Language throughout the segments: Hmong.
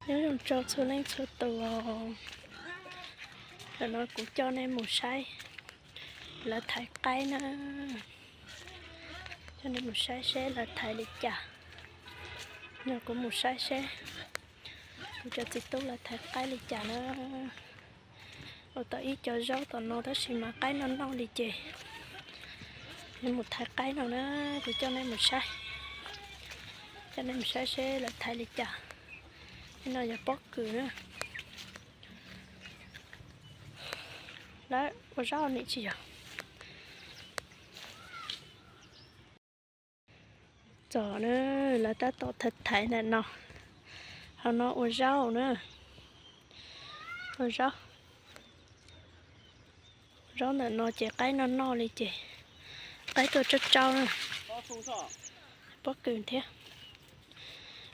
Nyob zoo rau txhua leej txhua tus, ntawm no kuv coj nej mus saib lawv thaiv qaib na. Coj nej mus saib seb lawv thaiv li cas. No kuv mus saib seb kuv cov txiv tub lawv thaiv qaib li cas na. Ua tau ib co zaub tom no tab sis mas qaib noj noj li ces mus thaiv qaib no na. Kuv coj nej mus saib, coj nej mus saib seb lawv thaiv li cas. No yog pob kws na. Lawv ua zaub nim tsis yog. Txog na, lawv tab tom thaiv thaiv ntawm no. Hauv no ua zaub na. Ua zaub, zaub ntawm no ces qaib noj noj li ces qaib tuaj tsaub tsaub na. Pob kws thiab.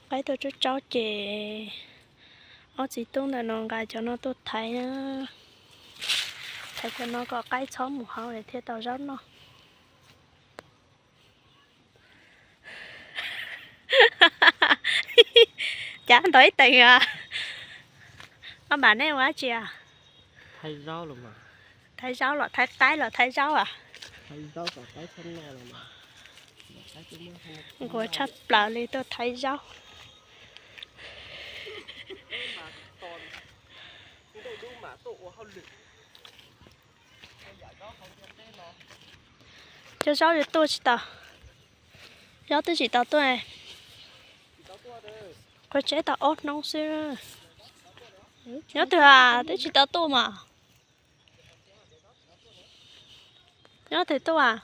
Qaib tuaj tsaub tsaub ces ob txiv tub ntawm no nqa cov no tuaj thaiv na. Thaiv cov no kom qaib txhob mus hauv thiaj tau zaub noj. Cav ntov ib tees os. Koj npam nej ua dab tsi? Thaiv zaub los thaiv qaib los thaiv zaub a? Nquag tshaj plaws li tuaj thaiv zaub. Cov zaub yuav tuaj tsis tau. Zaub twb tsis tau tuaj. Qhov tsev tau ob hnub xwb. Nyob twg twb tsis tau tuaj mas. Nyob twg tuaj.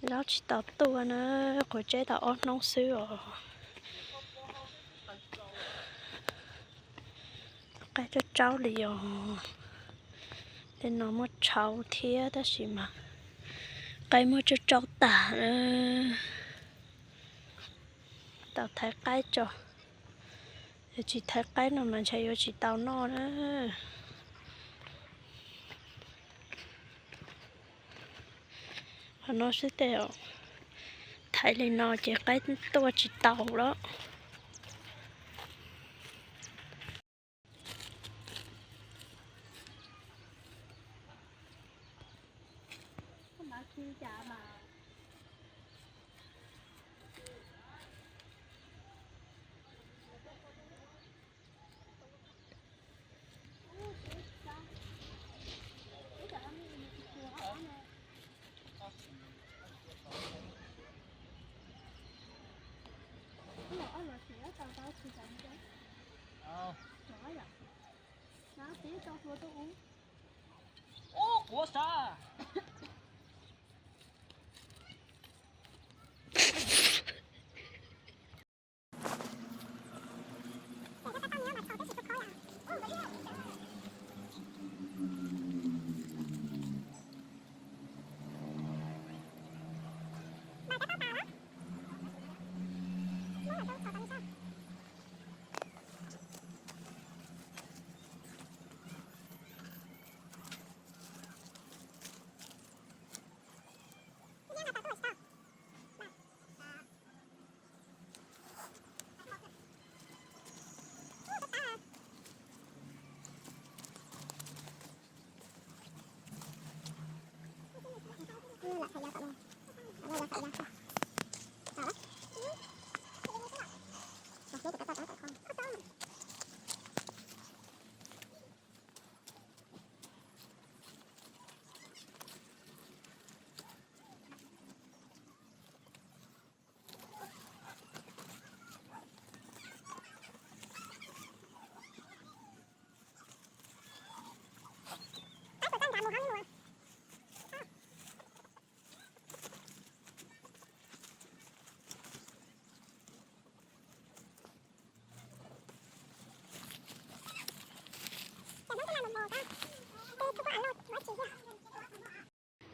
Zaub tsis tau tuaj na, qhov tsev tau ob hnub xwb os. Qaib tsaub tsaub li os. Tej no muab tshau thiab tab sis mas qaib muab tsaub tsaub tag na. Tau thaiv qaib tso. Yog tsis thaiv qaib no mas ntshe yuav tsis tau noj na. Qhov no xwb tej, thaiv li no ces qaib tuaj tsis tau lawm.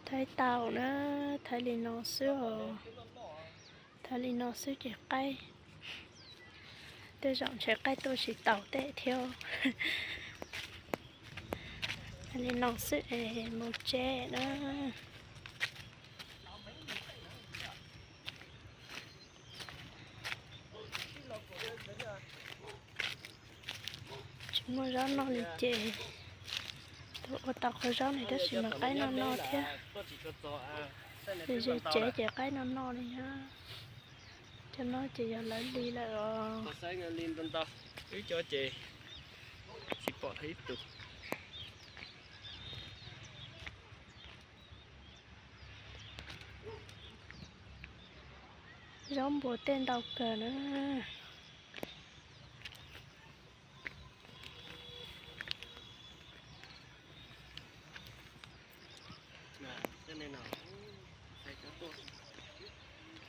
Thaiv tau na, thaiv li no xwb os. Thaiv li no xwb ces qaib, tej zaum ntshe qaib tuaj tsis tau tej thiab. Thaiv li no xwb es mus tsev na. Muaj zaub noj li ces ua tau qhov zaub ne tab sis mas qaib noj noj thiab. Ze tsev ces qaib noj noj li na. Cov no ces yog lawv li lawm os. Wb cov ces tsis pom tau ib tug. Zaub npua tej ntau kawg na.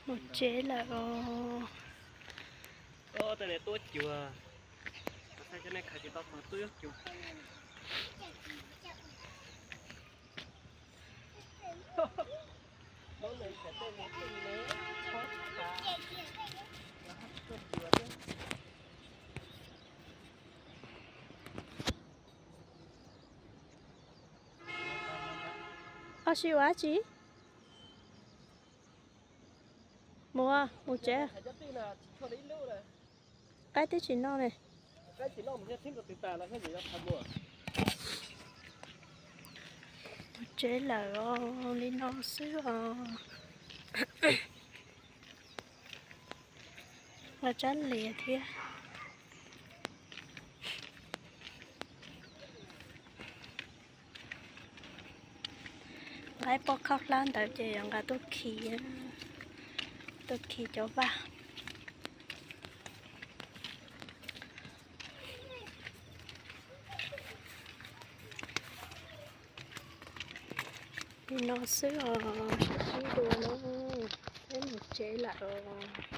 Mus tsev lawm os. Koj sib ua dab tsi? Mus, mus tsev. Qaib twb tsis noj ne. Mus tsev lawm os, li no xwb os. Ua tsab lias thiab. Nqa ib pob khaub hlab ntawd ces yuav nqa tuaj khi, tuaj khi cov vaj. Li no xwb os, sib sib dua na, peb mus tsev lawm os.